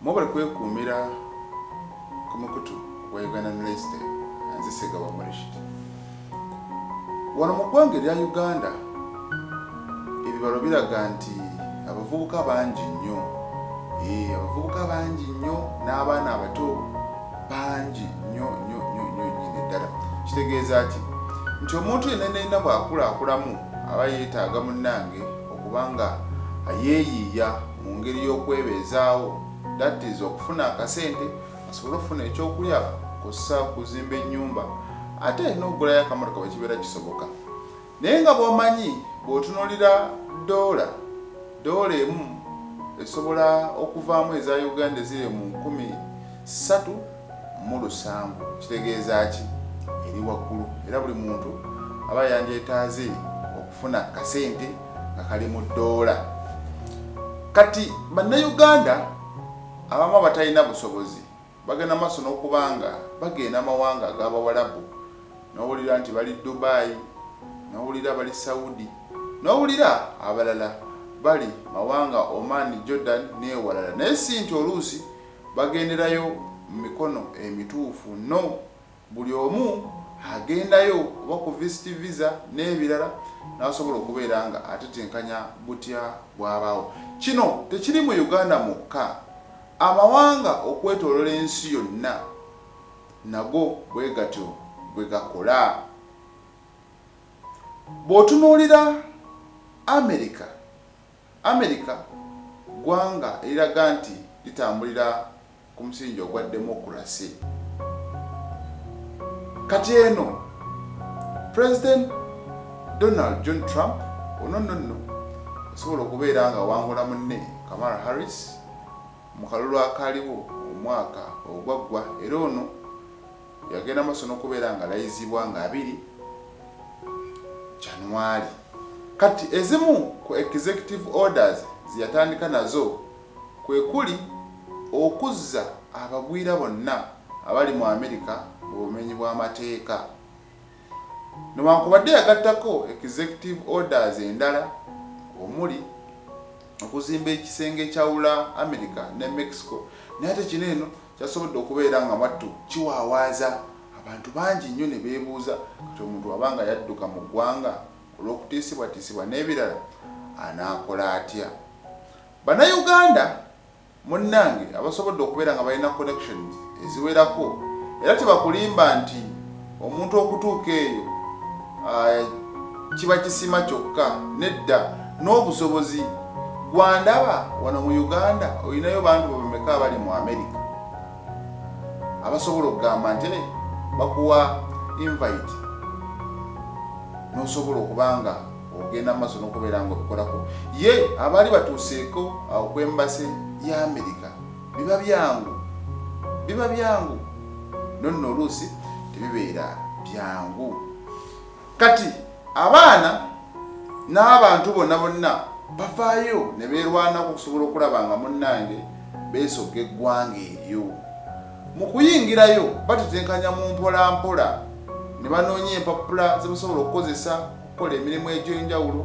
Mwebale kwekuumira ku mukutu gwa Ugandan Lifestyle. Nze Ssegawa Murishid. Wano mu ggwanga erya Uganda ebibalo biraga nti abavubuka bangi nnyo, eh, abavubuka bangi nnyo n'abaana abato bangi nnyo nnyo nnyo nnyo nnyini ddala. Kitegeeza ki? Nti omuntu yenna yenna bw'akulakulamu aba yeetaaga munnange okuba nga yeeyiiya mu ngeri y'okwebeezaawo, that is okufuna akasente asobole okufuna ekyokulya kw'ossa okuzimba ennyumba ate n'okugulayo akamotoka bwe kibeera kisoboka. Naye nga bw'omanyi bw'otunuulira ddoola, ddoola emu esobola okuvaamu eza Uganda eziri mu 3700. Kitegeeza ki? Eri waggulu era buli muntu aba yandyetaaze okufuna akasente nga kali mu ddoola. Kati Bannayuganda abamu abatalina busobozi bagenda maaso n'okuba nga bagenda mawanga ag'Abawalabu, n'owulira nti bali Dubai, n'owulira bali Saudi, n'owulira abalala bali mawanga Oman, Jordan n'ewalala, naye si nti oluusi bagenderayo mu mikono emituufu, no. Buli omu agendayo oba ku visit visa n'ebirala n'asobola okubeera nga atetenkanya butya bw'abaawo. Kino tekiri mu Uganda mwokka, amawanga okwetoolola ensi yonna nago bwe gatyo bwe gakola. Bw'otunuulira Amerika, Amerika ggwanga eriraga nti litambulira ku musingi ogwa demokurase. Kati eno President Donald John Trump ono nno nno asobola okubeera nga awangula munne Kamala Harris mu kalulu akaaliwo omwaka ogwaggwa, era ono yagenda maaso n'okubeera nga alayizibwa nga 2 January. Kati ezimu ku executive orders zeyatandika nazo kwe kuli okuzza abagwira bonna abali mu Amerika mu bumenyi bw'amateeka. Newankubadde yagattako executive orders endala omuli okuzimba ekisenge ekyawula Amerika ne Mexico, naye ate kino eno kyasobodde okubeera nga mwattu kiwaawaaza abantu bangi nnyo ne beebuuza kati omuntu aba nga yadduka mu ggwanga olw'okutiisibwatiisibwa n'ebirala anaakola atya? Bannayuganda munnange abasobodde okubeera nga balina connections eziwerako era tebakulimba nti omuntu okutuuka eyo kiba kisima kyokka, nedda, n'obusobozi. Gwandaba wano mu Uganda olinayo bantu bameka abali mu America abasobola okugamba nti bakuwa invite n'osobola okuba nga ogenda mu maaso n'okubeera nga obikolako. Ye abaali batuuseeko awo ku embassy ya Amerika biba byangu, biba byangu no nno oluusi tebibeera byangu. Kati abaana n'abantu bonna bonna bavaayo ne beerwanako okusobola okulaba nga munnange beesogga eggwanga eryo. Mu kuyingirayo batetenkanya mu mpola mpola ne banoonya empapula ze basobola okukozesa okukola emirimu egy'enjawulo,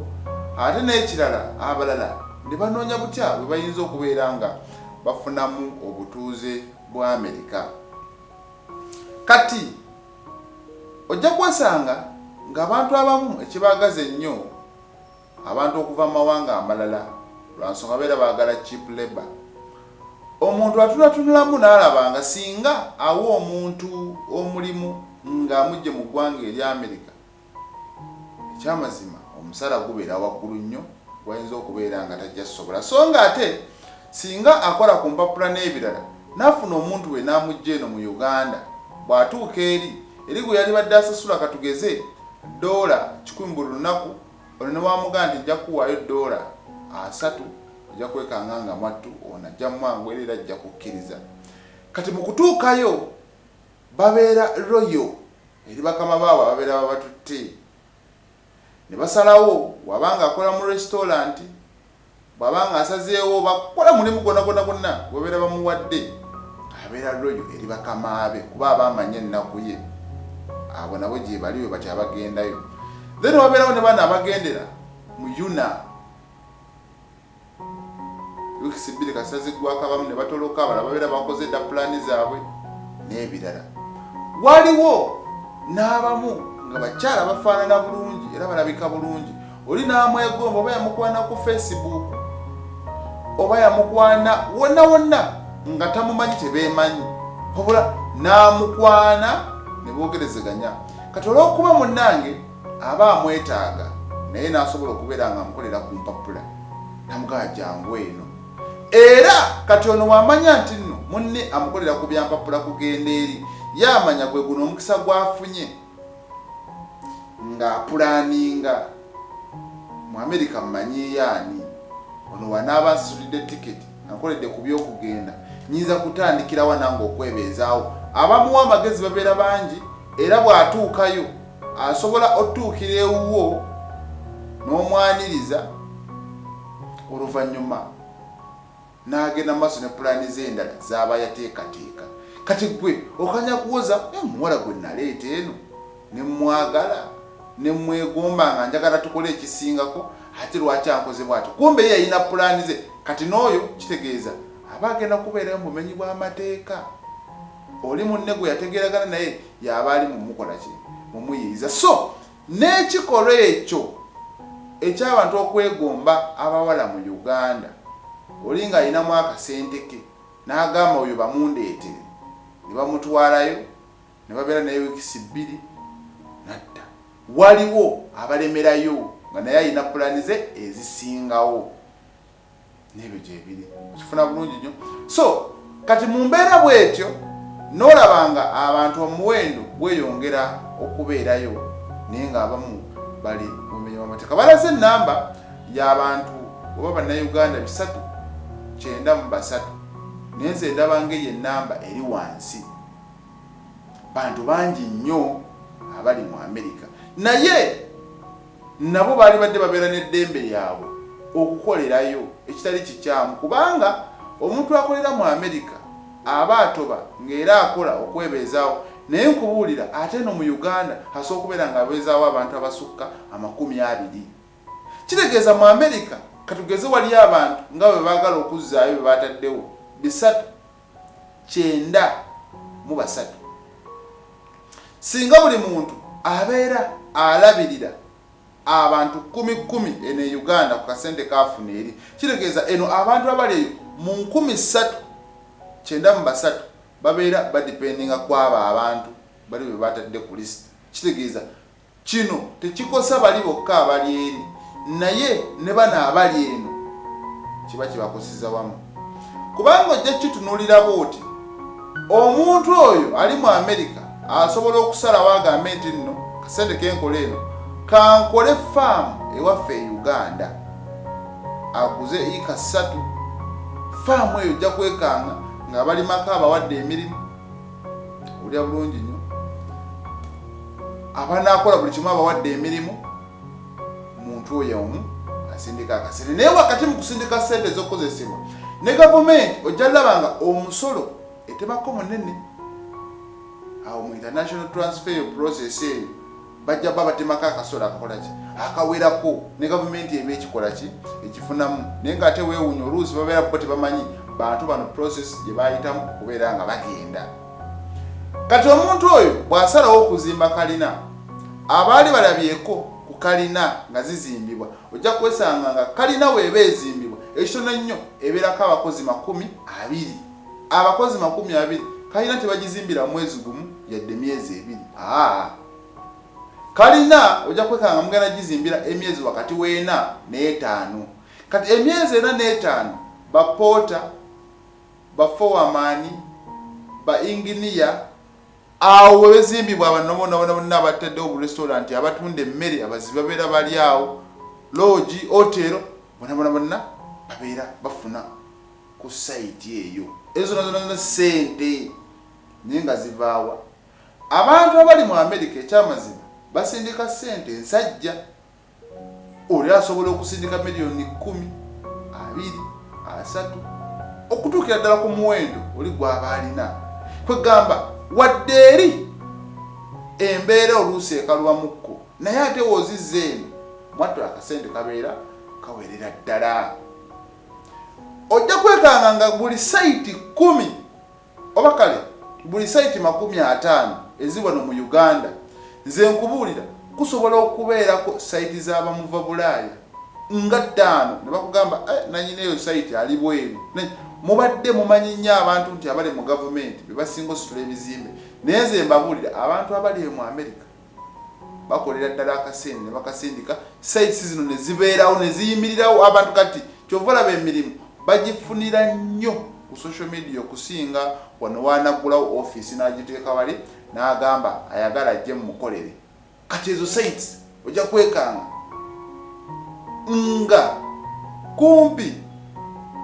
ate n'ekirala abalala ne banoonya butya bwe bayinza okubeera nga bafunamu obutuuze bwa Amerika. Kati ojja kwesanga ng'abantu abamu ekibaagaza ennyo abantu okuva mu mawanga amalala lwa nsonga babeera baagala cheap labour. Omuntu atunatunulamu n'alaba nga singa awa omuntu omulimu ng'amuggye mu ggwanga erya Amerika, Ekyamazima omusaala gubeera waggulu nnyo gw'ayinza okubeera nga tajja kusobola so nga ate singa akola ku mpapula n'ebirala n'afuna omuntu we n'amuggya eno mu Uganda bw'atuuka eri, eri gwe yalibadde asasula katugeze ddoola 100 buli lunaku ono ne bw'amugamba nti nja kukuwaayo ddoola asatu ojja kwekanga nga mwattu ono ajja mumwanguwera era ajja kukkiriza. Kati mu kutuukayo babeera loyal eri bakama baabwe ababeera babatutte ne basalawo bw'aba ng'akola mu restaurant, bw'aba ng'asazeewo oba kukola mulimu gwonna gwonna gwonna gwe babeera bamuwadde, abeera loyal eri bakama be kuba aba amanyi ennaku ye. Abo nabo gyebali bwe batyo abagendayo. Then wabeerawo ne bano abagendera mu UNAA. Wiikisi 2 kasita ziggwako abamu ne batoloka, abalala babeera bakoze dda pulaani zaabwe n'ebirala. Waliwo n'abamu nga bakyala bafaanana bulungi era balabika bulungi, oli n'amwegomba oba yamukwana ku Facebook oba yamukwana wonna wonna nga tamumanyi, tebeemanyi, wabula n'amukwana ne boogerezeganya. Kati olw'okuba munnange aba amwetaaga naye n'asobola okubeera nga amukolera ku mpapula namugamba jangu eno, era kati ono wamanya nti nno munne amukolera ku byampapula kugenda eri, ye amanya gwe guno omukisa gwafunye ng'apulaaninga mu Amerika mmanyiiyo ani ono wanaaba ansasulidde tiketi ankoledde ku by'okugenda nyinza kutandikirawa nange okwebeezaawo. Abamuwa amagezi babeera bangi, era bw'atuukayo asobola otuukira ewuwo n'omwaniriza, oluvannyuma n'agenda mu maaso ne pulaani ze endala z'aba yateekateeka. Kati ggwe okanya kuwoza, omuwala gwe naleeta eno ne mmwagala ne mmwegomba nga njagala tukole ekisingako, ate lwaki ankoze bw'atyo? Kumbe ye yalina pulaani ze. Kati n'oyo kitegeeza aba agenda kubeerayo mu bumenyi bw'amateeka. Oli munne gwe yategeeragana naye y'aba ali mu mukola ki? Mumuyiiza. So n'ekikolwa ekyo eky'abantu okwegomba abawala mu Uganda, oli ng'alinamu akasente ke n'agamba oyo bamundeetere, ne bamutwalayo ne babeera naye wiikisi 2 n'adda. Waliwo abalemerayo nga naye alina pulaani ze ezisingawo. N'ebyo gyebiri, okifuna bulungi nnyo. So kati mu mbeera bw'etyo n'olaba nga abantu omuwendo gweyongera okubeerayo, naye ng'abamu bali mu bumenyi bw'amateeka. Balaze ennamba y'abantu oba Bannayuganda 393, naye nze ndaba ng'eyo ennamba eri wansi. Bantu bangi nnyo abali mu Amerika, naye nabo baali badde babeera n'eddembe lyabwe okukolerayo, ekitali kikyamu, kubanga omuntu akolera mu Amerika aba atoba ng'era akola okwebeezaawo. Naye nkubuulira, ate eno mu Uganda asobola okubeera ng'abeezaawo abantu abasukka 20. Kitegeeza mu Amerika katugeze waliyo abantu nga bwe baagala okuzzaayo bye baataddewo 393. Singa buli muntu abeera alabirira abantu kkumi kkumi eno e Uganda ku kasente k'afuna eri, kitegeeza eno abantu abali eyo mu 393 babeera badipendinga ku abo abantu bali be batadde ku lisiti. Kitegeeza Kino tekikosa bali bokka abali eri, naye ne bano abali eno kiba kibakoseza wamu. Kubanga ojja kukitunuulira bw'oti, omuntu oyo ali mu Amerika asobola okusalawo agambe nti nno kasente ke nkola eno kankole faamu ewaffe e Uganda, aguze yiika 3. Faamu eyo ojja kwekanga ng'abalimako abawadde emirimu. Owulira bulungi nnyo, abanaakola buli kimu abawadde emirimu. Muntu oyo omu asindika akasente, naye wakati mu kusindika ssente ez'okukozesebwa ne gavumenti, ojja laba nga omusolo etemako munene awo mu international transfer process eyo, bajja ba batemako akasolo akakola ki akawerako, ne gavumenti eba ekikola ki ekifunamu. Naye ng'ate weewuunya, oluusi babeera bo tebamanyi bantu bano process gye bayitamu okubeera nga bagenda. Kati omuntu oyo bw'asalawo okuzimba kalina, abaali balabyeko ku kalina nga zizimbibwa, ojja kwesanga nga kalina weeba ezimbibwa ekitono ennyo ebeerako abakozi 20. Abakozi 20, kalina tebagizimbira mwezi gumu yadde myezi 2. Aa, kalina ojja kwekanga mugenda gizimbira emyezi wakati w'ena n'etaano. Kati emyezi 4 n'etaano, bapoota, bafowamaani, ba inginiya, awo we bezimbibwa, abano bonna bonna bonna abataddewo bu restaurant, abatunda emmere, abazibi babeera bali awo, loogi, hotero, bonna bonna bonna babeera bafuna ku sayiti eyo. Ezo zonna zonna zonna ssente, naye nga zivaawa? Abantu abali mu Amerika ekyamazima basindika ssente ensajja. Oli asobola okusindika miliyoni 10, 20, 30, okutuukira ddala ku muwendo oli gw'aba alina. Kwegamba wadde eri embeera oluusi ekaluba mukko, naye ate w'ozizza eno mwattu akasente kabeera kawerera ddala. Ojja kwekanga nga buli sayiti 10 oba kale buli sayiti 50 ezi wano mu Uganda, nze nkubuulira kusobola okubeerako sayiti z'abamuva Bulaaya nga 5 ne bakugamba nanyini eyo sayiti ali bweru. Mubadde mumanyi nnyo abantu nti abali mu gavumenti be basinga ositula ebizimbe, naye nze mbabuulira abantu abali eyo mu Amerika bakolera ddala akasente ne bakasindika, sites zino ne zibeerawo ne ziyimirirawo abantu. Kati kyova olaba emirimu bagifunira nnyo ku social media okusinga wano wanaggulawo ofiisi n'agiteeka wali n'agamba ayagala ajje mumukolere. Kati ezo sites ojja kwekanga nga kumpi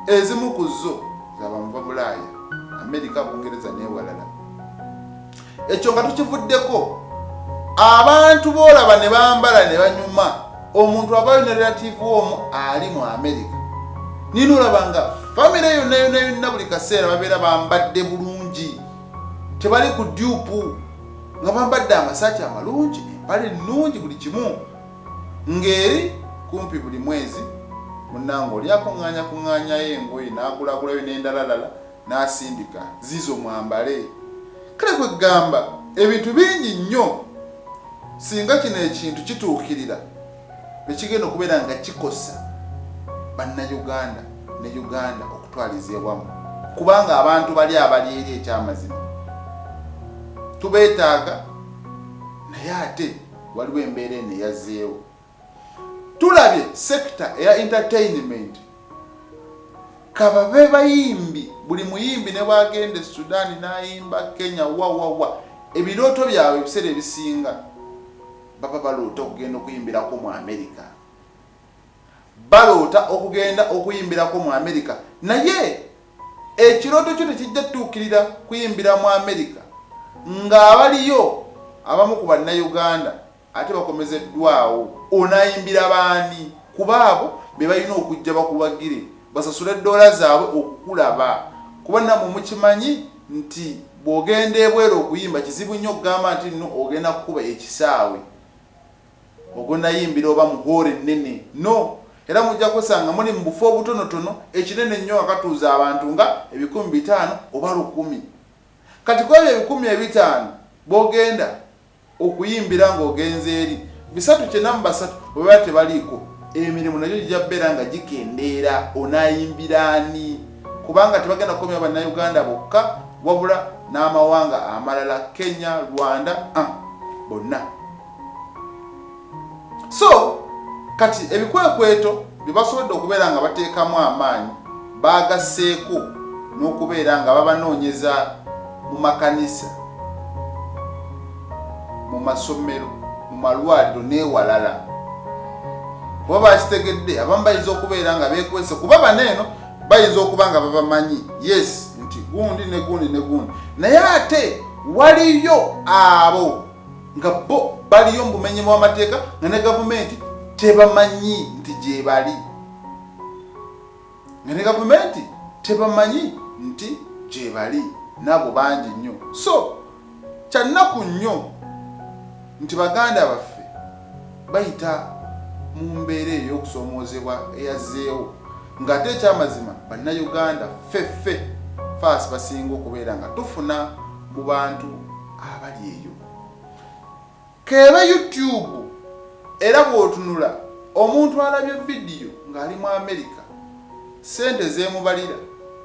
ezimu ku zo zabamuva Bulaaya, Amerika, Bungereza n'ewalala. Ekyo nga tukivuddeko, abantu boolaba ne bambala ne banyuma, omuntu abayo ne relative omu ali mu Amerika, nina olaba nga famire yonna yonna yonna buli kaseera babeera bambadde bulungi, tebali ku dupu, nga bambadde amasaati amalungi, empale ennungi, buli kimu ng'eri kumpi buli mwezi munnange oli akuŋŋaanya kuŋŋaanyayo engoye n'agulagulayo n'endalalala n'asindika zizo mwambale. Kale kwegamba ebintu bingi nnyo singa kino ekintu kituukirira bekigenda okubeera nga kikosa Bannayuganda ne Uganda okutwaliza ewamu, kubanga abantu bali abali eri ekyamazima tubeetaaga, naye ate waliwo embeera eno eyazzeewo. Tulabye sector eya entertainment, kababe bayimbi, buli muyimbi ne bwagenda e Sudan n'ayimba, Kenya, wa wa wa, ebirooto byabwe ebiseera ebisinga baba baloota okugenda okuyimbirako mu Amerika, baloota okugenda okuyimbirako mu Amerika, naye ekirooto kyo tekijja tuukirira kuyimbira mu Amerika ng'abaliyo abamu ku Bannayuganda ate bakomezeddwawo. Onaayimbira baani? Kuba abo be balina okujja bakuwagire, basasule ddoola zaabwe okukulaba, kuba nammwe mukimanyi nti bw'ogenda ebweru okuyimba kizibu nnyo okugamba nti nno ogenda kukuba ekisaawe ogonayimbira oba mu hoolo ennene, no era mujja kwesanga muli mu bufo obutonotono, ekinene nnyo nga katuuza abantu nga 500 oba 1000. Kati ku ebyo 500 b'ogenda okuyimbira ng'ogenze eri 393 bwe baba tebaliiko, emirimu nagyo gijja kubeera nga gikendeera. Onaayimbira ani? Kubanga tebagenda kukomya Bannayuganda bokka wabula n'amawanga amalala, Kenya, Rwanda, bonna. So kati ebikwekweto bye basobodde okubeera nga bateekamu amaanyi, baagasseeko n'okubeera nga babanoonyeza mu makanisa, mu masomero, mu malwaliro n'ewalala, kuba bakitegedde abamu bayinza okubeera nga beekwese, kuba bano eno bayinza okuba nga babamanyi, yes, nti gundi ne gundi ne gundi, naye ate waliyo abo nga bo baliyo mu bumenyi bw'amateeka nga ne gavumenti tebamanyi nti gyebali, nga ne gavumenti tebamanyi nti gyebali, nabo bangi nnyo. So kyannaku nnyo nti baganda baffe bayita mu mbeera eyo ey'okusoomoozebwa eyazzeewo, ng'ate ekyamazima Bannayuganda ffe ffe faasi basinga okubeera nga tufuna mu bantu abali eyo. Keebe YouTube, era bw'otunula omuntu alabye vidiyo ng'ali mu Amerika, ssente zeemubalira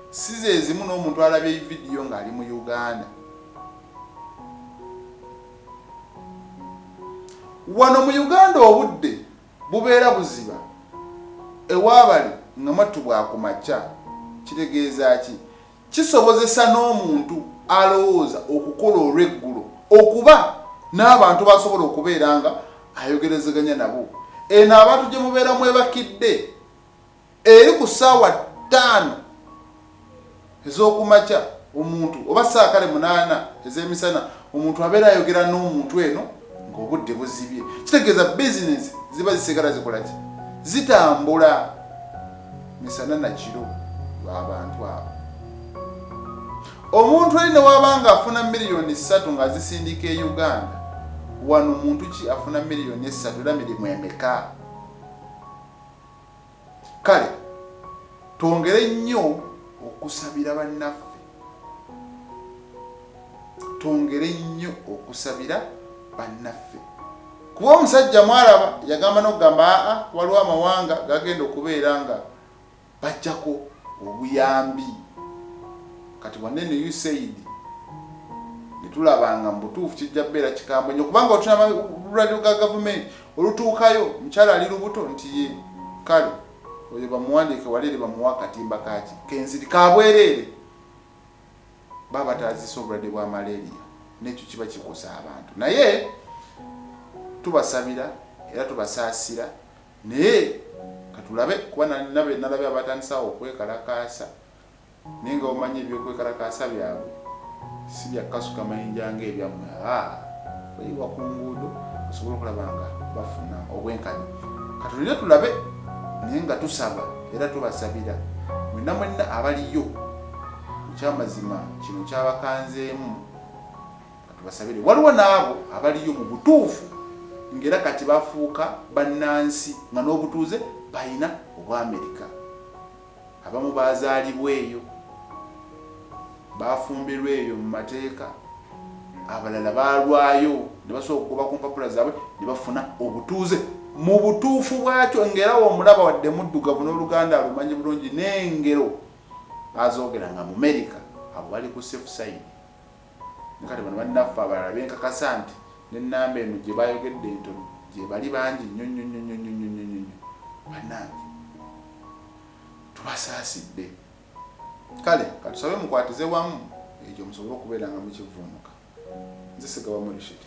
si ze zimu n'omuntu alabye vidiyo ng'ali mu Uganda. Wano mu Uganda obudde bubeera buziba, ewaabali nga mwattu bwa ku makya. Kitegeeza ki? Kisobozesa n'omuntu alowooza okukola olw'eggulo okuba n'abantu b'asobola okubeera nga ayogerezeganya nabo. Eno abantu gye mubeera mwebakidde eri ku ssaawa 5 ez'okumakya omuntu oba ssaawa kale 8 ez'emisana omuntu abeera ayogera n'omuntu eno ng'obudde buzibye. Kitegeeza bizinensi ziba zisigala zikola ki? Zitambula misana na kiro lw'abantu abo. Omuntu eri ne waba nga afuna 3 miliyoni ng'azisindika e Uganda, wano muntu ki afuna 3 miliyoni era mirimu emeka? Kale Twongere nnyo okusabira bannaffe, twongere nnyo okusabira bannaffe, kuba omusajja mwalaba yagamba n'okugamba aa waliwo amawanga gagenda okubeera nga bajjako obuyambi. Kati wanene USAID netulabanga mu butuufu kijja kubeera kikambwe nnyo, kubanga otunaba lulwadde ga gavumenti olutuukayo mukyala ali lubuto nti ye kale oyo bamuwandiike wali eri bamuwa akatimba kaki kenziri kabwereere, baba batazisa obulwadde bwa malaria, nekyo kiba kikosa abantu. Naye tubasabira era tubasaasira, naye katulabe, kuba nabe nalabye abatandisawo okwekalakaasa, naye nga omanyi ebyokwekalakaasa byabwe si bya kukasuka mayinja ng'ebyammwe, bayiwa ku nguudo basobole okulaba nga bafuna obwenkanya. Katulinde tulabe, naye nga tusaba era tubasabira mwenna mwenna abaliyo. Ekyamazima kino kyabakanzeemu, katubasabire. Waliwo n'abo abaliyo mu butuufu ng'era kati bafuuka bannansi nga n'obutuuze balina obw'Amerika. Abamu baazaalibwa eyo, baafumbirwa eyo mu mateeka, abalala baalwayo ne basobola okugoba ku mpapula zaabwe ne bafuna obutuuze mu butuufu bwakyo, ng'era w'omulaba wadde muddugavu n'Oluganda alumanyi bulungi n'engero azoogera nga Mumerika. Abo bali ku safe side. Ne kati bano bannaffe abalala benkakasa nti n'ennamba eno gye bayogedde entono, gye bali bangi nnyo nnyo nnyo nnyo nnyo nnyo nnyo nnyo. Bannange, tubasaasidde. Kale katusabe mukwatize wamu ekyo musobole okubeera nga mukivvuunuka. Nze Ssegawa Murishid.